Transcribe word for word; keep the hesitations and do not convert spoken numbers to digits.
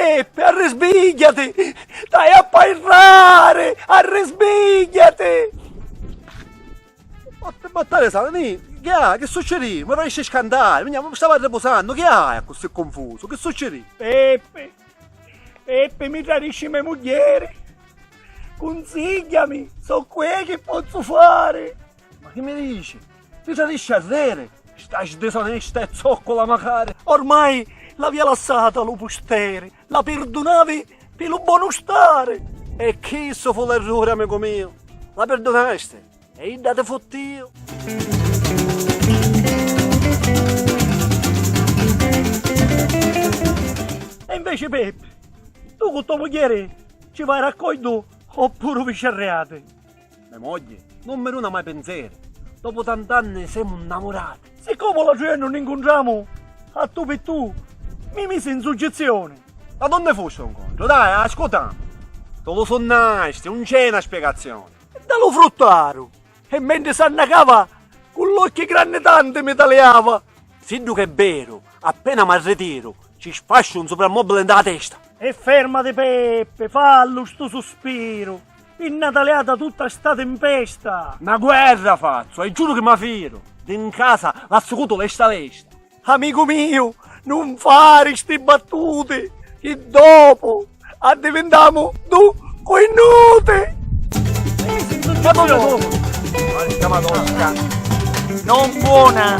Peppi, arrisbigghiati! T'haiu a pairrari! Arrisbigghiati! Botta, botta di sali, nì, chi ha? Chi succedì? Mi facisci scantari, mi, mi stava arripusannu, chi hai accussì cunfusu? Chi succedì? Peppi, Peppi, mi tradisci me mugghieri! Cunsigghiami, so què chi pozzu fari! Ma chi mi dici? Ti tradisci arreri? Sta sdisonesta e zoccula macari! Ormai l'avia lassata a lu pusteri, la pirdunavi pi lu bonu stari! E chissu fu l'erruri, amicu miu! La pirdunasti? E idda ti futtiu! E inveci, Peppi, tu cu to mugghieri ci vai raccoglitu oppuru vi sciarriati? Me mogli nun mi duna mai pinseri. Dopu tant'anni semu nnamurati. Siccomu l'atru iornu ni ncuntramu a tu pi tu, mi misi in suggizioni. Ma dunni fu stu ncontru? Dai, ascutami. Tu lu sunnasti, un c'è na spiegazioni. Nta lu fruttaru, e mentri s'annacava cu l'occhi granni tanti mi taliava. Siddu ch'è veru, appena m'arritiru, ci sfasciu un suprammobile nta la testa. E fermati, Peppi, fallu stu suspiru, pi na taliata tutta sta timpesta. Na guerra fazzu, e giuru chi ma firu, di 'n casa l'assucutu lesta lesta. Amicu miu, nun fari sti battuti, chi dopu addivintamu du cuinnuti! Porca madonna! Non buona!